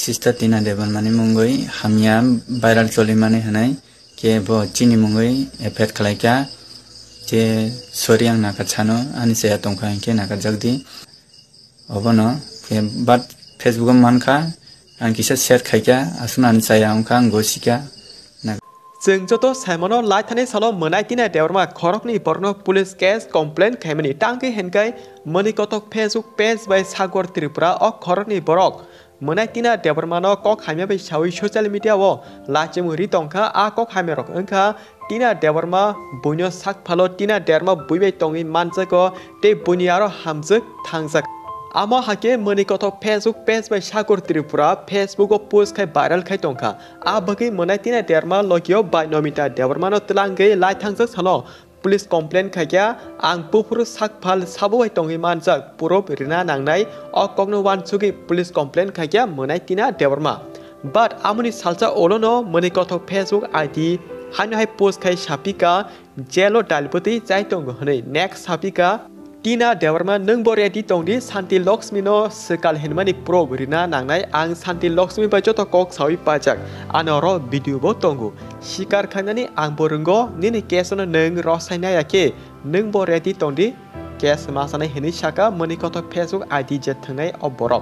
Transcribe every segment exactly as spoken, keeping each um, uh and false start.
Sister Tina Debbarma ni mungwi hamya viral cholimani hwnwi khe bo chini mungwi effect khlaikha. Khe sorry ang naka sano, ani chaya tongkha hinkhe naka jakdi. Obono khe but Facebook o mankha, ang kisa share khaikha, aswkno ani chaya wngkha, ang gosikha. Chwng joto saimano, laithani salo mwnai Tina Debbarma khoroknwi borokno police case complaint khaimani tangwi hinkai mwnwi kothok Facebook page bai Sagor Tripura o khoroknwi borok mwnai Tina Debbarmano kok hamya bai sawi social media o lachimung ri tongkha. A kok hamya rok wngkha Tina Debbarma buino sak phalo Tina Debbarma bui bai tongwi manjago tei buini aro hamjwk thangjak. Amo hakhe mwnwi kothok Facebook page bai Sagor Tripura Facebook o post khai viral khai tongkha. A bagwi mwnai Tina Debbarma logio bai Nomita Debbarmano twlangwi lai thangjak salo police complaint khaikha, ang buphuru sak phal sabo bai tongwi manjak, proof rina nangnai, o kokno uansugwi police complaint khaikha mwnai Tina Debbarma. But amoni salsa olono mwnwi kothok Facebook I D haino hai post khai sapikha, jail o dalbwtwi chai tongo hwnwi. Next sapikha, Tina Debbarma, nwng bo ready tongdi, Santi Lakshmi no swkal hinmani proof rina nangnai, ang Santi Lakshmi bai joto kok sawi pajak, ano oro video bo tongo, sikar khainani ang bo rwngo, nini case no nwng rosai naiya khe nwng bo ready tongdi, case ma sanai hinwi saka mwnwi kothok Facebook I D je thwngnai o borok.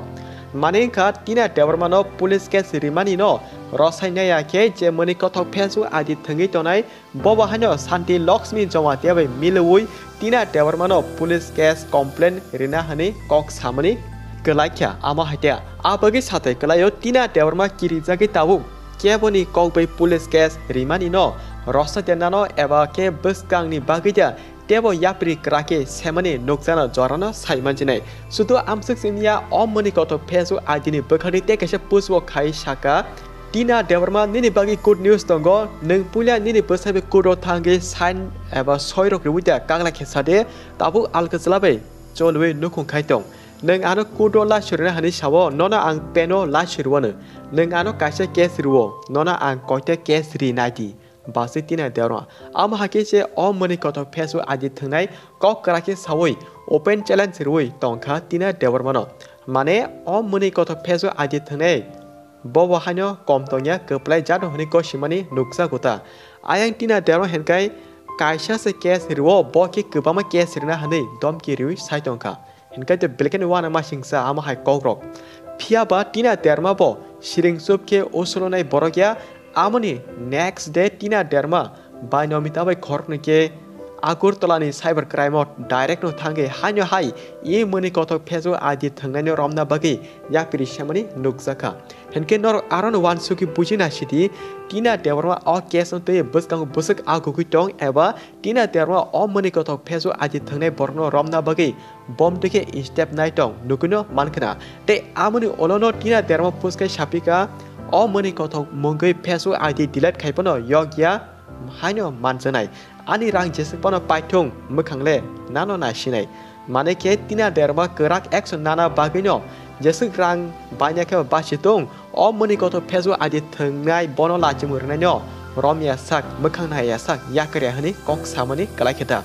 Mane wngkha Tina Debbarma no police case rimani no rosai naiya khe je mwnwi kothok Facebook I D thwngwi tongnai, bobo haino Santi Lakshmi Jamatia bai milwi Tina Debbarmano police case complaint rina hwnwi kok samani kwlaikha. Amo haikhe a bagwi sathai kwlaio Tina Debbarma kirijagwi tabuk keboni kok bai police case rimani no rosai de nano eba khe bwskangni bagwi da tebo yapri kwrakhe semani nukjano jorano sai manjinai. Sudu amswk simiya o mwnwi kothok Facebook I D ni bwkhakni tei kaisa post o khai saka, Tina Debbarma, nini bagwi good news tongo. Nwng puila nini bwsai bai court o thangwi sign eba soi rok rwui da, kaglai khe sa de, tabuk alkachwla bai cholwi nukhung khai tong. Nwng ano court o lachi rwna hwnwi sao, nono ang pen o lachi rwano. Nwng ano kaisa case rwo, nono ang koita case ri nai di. Basi Tina Debbarma. Amo hakhe se o mwnwi kothok Facebook I D thwngnai kok kwrak khe saui open challenge rwui tongkha Tina Debbarmano. Mane o mwnwi kothok Facebook I D thwngnai bobo haino kom tongya, kwplai jado hwnwi gosimani nukjago ta. Ayang Tina Debbarma hinkai kaisa se case rwo, bo khe kwbangma case rwna hwnwi domki rwui sai tongkha. Hinkai to belekeni uanama singsa amo hai kokrok. Phiya ba Tina Debbarma bo siring chup khe usulunai borok ya. Amoni next day Tina Debbarma bai Nomita bai khoroknwi khe Agartala ni cyber crime o direct no thangwi haino hai e mwnwi kothok Facebook I D thwngnaino romna bagwi yapri semani nukjakha. Hinkhe norok arono uansugwi buji naisidi, Tina Debbarma o case no twi bwskango bwswk agugwi tong eba Tina Debbarma o mwnwi kothok Facebook I D thwngnai borokno romna bagwi bom twi khe step nai tong nugwino mankhna. Tei amoni olono Tina Debbarma post khai sapikha, o mwnwi kothok mungwi Facebook I D delete khai phano yokya haino manjaknai. Ani rang jeswk phano paithung, mwkhang le nano naisinai. Mane khe Tina Debbarma kwrak action nana bagwino jeswk rang baina khe basi tong, o mwnwi kothok Facebook I D thwngnai bono lachimung rwnaino romya sak, mwkhang naiya sak, yakarya hwnwi kok samani kwlai khe ta.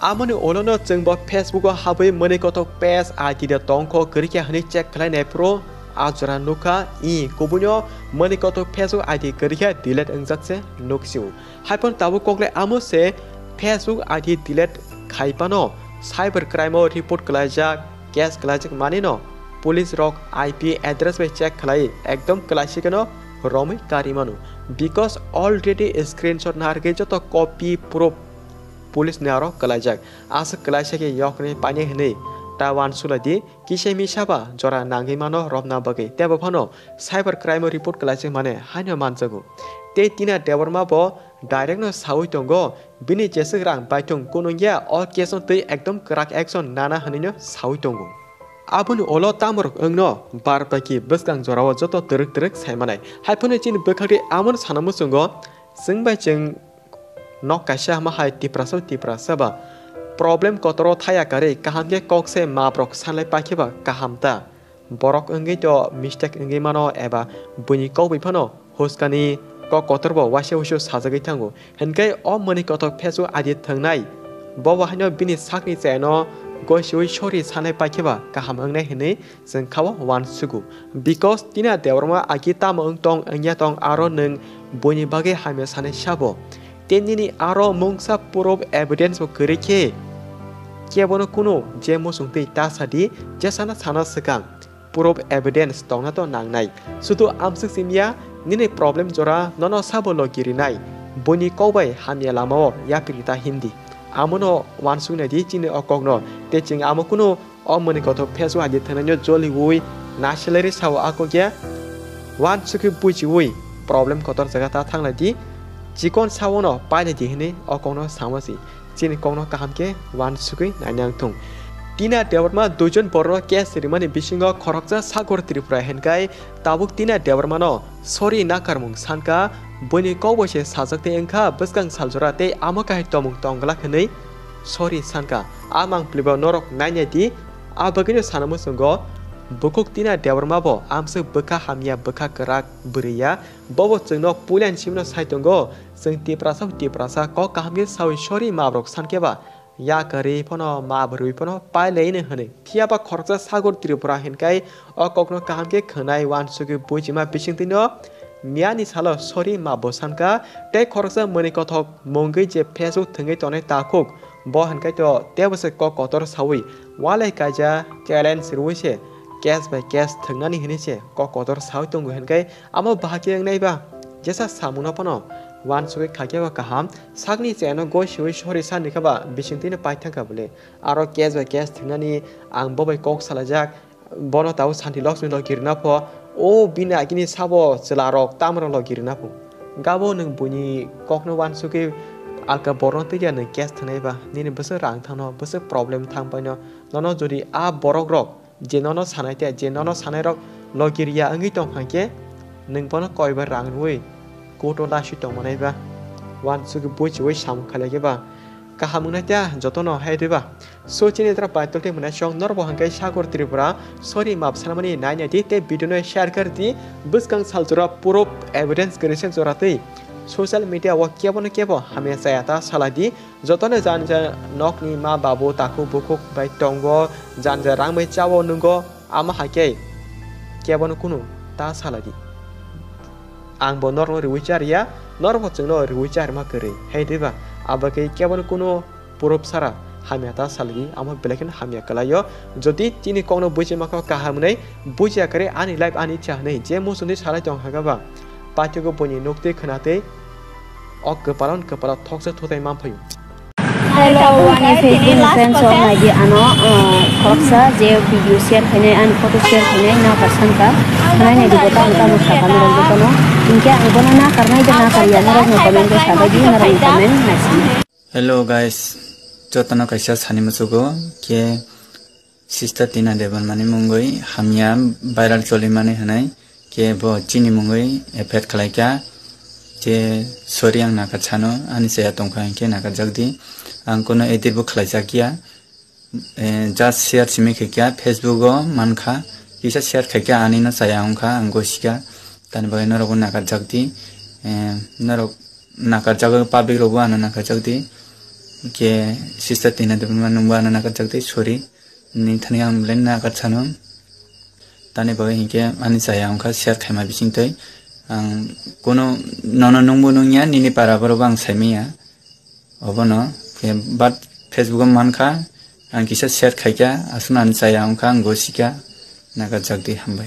Amoni ulono chwngbo Facebook o habwi mwnwi kothok page I D da tongkho kwrwikha hwnwi check khlainai phuru a jora nukha, i kubuino mwnwi kothok Facebook I D kwrwikha delete wngjak se nuksio. Haiphano tabuk kokle amo se Facebook I D delete khai phano cyber crime o report kwlaijak, case kwlaijak manino police rok I P address bai check khlai ekdom kwlaisikeno romwi kari mano, because already screenshot narwgwi joto copy proof police ni aro kwlaijak. Aswk kwlaisa khe yokni painai hwnwi ta uansukla di, kisa misa ba jora nangwi mano romna bagwi. Tebo phano cyber crime o report kwlaijak mane haino manjago. Tei Tina Debbarma bo direct no saui tongo, bini jeswk rang baithung kunung ya, o case no twi ekdom kwrak action nana hwnwi no saui tongo. Aboni ulo tamorok wngno bar bai khe bwskang jorao joto twrwk twrwk sai manai. Haiphano chini bwkhakni amon sana muchungo chwng bai chwng nok kaisa hama hai Tiprasa Tiprasa ba problem kotoro thaya karwi kaham khe kok se maprok sanlai paikhe ba kaham ta. Borok wngwi to mistake wngwi mano eba buini kok bai phano huskani kok kotor bo waisa waisa sajagwi thango. Hinkhe o mwnwi kothok Facebook I D thwngnai, bobo haino bini sakni chayano Bo siwi sorry sanai paikhe ba kaham wngnai hinwi chwng khao uansugo. Because Tina Debbarma agi tamo wng tong wngya tong aro nwng buini bagwi hamya sanai sabo. Tei nini aro mungsa proof evidence bo kwrwi khe kebono kunu je muchung twi ta sadi, jesano sana swkang proof evidence tongna to nangnai. Sudu amswk simya nini problem jora nono sabo logi rinai. Buini kok bai hamya lamao yapri ta hindi. Amono uansuk nai di chini o kokno. Tei chwng amo kunu o mwnwi kothok Facebook agi thwngnaino joliui na salary sao a kok ya. Uansukwi bujiui problem kotor jaga ta thanglai di. Chikon saono pailai di hinwi o kokno samo si. Chini kokno kaham khe uansugwi nainang thung. Tina Debbarma duijon borokno case rimani bisingo khoroksa Sagar Tripura hinkai tabuk Tina Debbarmano sorry nakarmung sanka, buini kok bai se sajak tei wngkha bwskang saljora tei amo kahai tomung tongglak hinwi sorry sanka. A mangpili bo norok nainai di, a bagwino sana muchungo bukhuk Tina Debbarma bo amswk bwkha hamya bwkha kwrak bwrwi ya, bobo chwngno puilani simino sai tongo. Chwng Tiprasa bo Tiprasa kok kaham khe sawi sorry mabrok sankhe ba ya kwrwi phano mabrwi phano pailai no hwnwi. Phiya ba khoroksa Sagar Tripura hinkai o kokno kaham khe khwnai uansugwi buchima bisingtwino miyani salo sorry mabo sanka tei khoroksa mwnwi kothok mungwi je Facebook thwngwi tongnai takhuk bo hinkai to tebo se kok kotor sawi walai kaija challenge rwui se case by case thwngnani hinwi se kok kotor sawi tongo hinkai. Amo bahai khe wngnai ba? Jesa samungno phano uansugwi kha khe ba kaham, sakni chayano goi siui sorry sa ni kha ba bisingtwino paithang kha bwle. Aro case by case thwngnani ang bo bai kok salaijak, bono tabuk Santi Lakshmi logi rwna pho, o bini agini sabo chwla rok tamrok logi rwna pho. Gabo nwng buini kokno uansugwi alka borokno twi ya nwng case thwngnai ba, nini bwswk rang thangno, bwswk problem thang paino, nono jodi a borok rok je nono sanai tei je nono sanairok logi riya wngwi tong kha khe, nwng bono koibar rang rwui court-o lasi tongmanai ba uansugwi buichiui samung khailai khe ba kaham wngnai tei jotono hai rwui ba. So chini jora paitol tei mwnaisong norok bo hwnkhe Sagar Tripura sorry map sanmani nainai di tei video no share kar di, bwskang saljora proof evidence kwrwi se jora twi social media o kebono kebo hamya chaya ta salai di. Jotono jani jani nokni ma babu takhuk bukhuk bai tongo, jani jani rang bai chao nwngo, amo hai khe kebono kunu ta salai di. Ang bo norokno riui cha riya, norokbo chwngno riui cha rima kwrwi. Hai diba? Abo khe kebono kunu proof sara hamya ta salai di, amo belai kheno hamya kwlaio. Jodi chini kokno buji ma kha kaham hwnwi, bujiya kwrwi ani life ani ichha hwnwi je muchungtwi salai tong kha ba, paithago buini nuktwi khwnatwi o kwpalon kwpalo thoksa thutai manphaio. Hello, ani Facebook ni friends rok naidi ano, uh, khoroksa je video share khainai, ani photo share khainai, nakar sankha. Khwnai naidi bo tamo tamo sakha norok jotono. Hinkhe ang bono nakar nai de nakar ya, norok no comment o sabai di, norok ni comment naising. Hello guys, jotono kaisa sani muchugo khe Sister Tina Debbarma ni mungwi hamya viral cholimani hwnwi khe bo chini mungwi affect khlaikha. Khe sorry ang nakar sano, ani chaya tongkha hinkhe nakarjak di. Ang kono edit bo khlaijakya. Eh, just share simi khaikha, Facebook o mankha. Kisa share khaikha, ani no chaya wngkha, ang gosikha. Tani bagwi norok bo nakarjak di. Eh, norok nakarjak, public rok bo ano nakarjak di. Khe Sister Tina Debbarma nwng bo ano nakarjak di, sorry. Nini thani ang belai nakar sano. Tani bagwi hinkhe ani chaya wngkha share khaima bisingtwi. Ang kono nono nungbo nungya, nini para borokbo ang saimanya. Obono khe but Facebook o mankha, ang kisa share khaikha, aswkno ani chaya wngkha, ang gosikha, nakarjak di, hambai.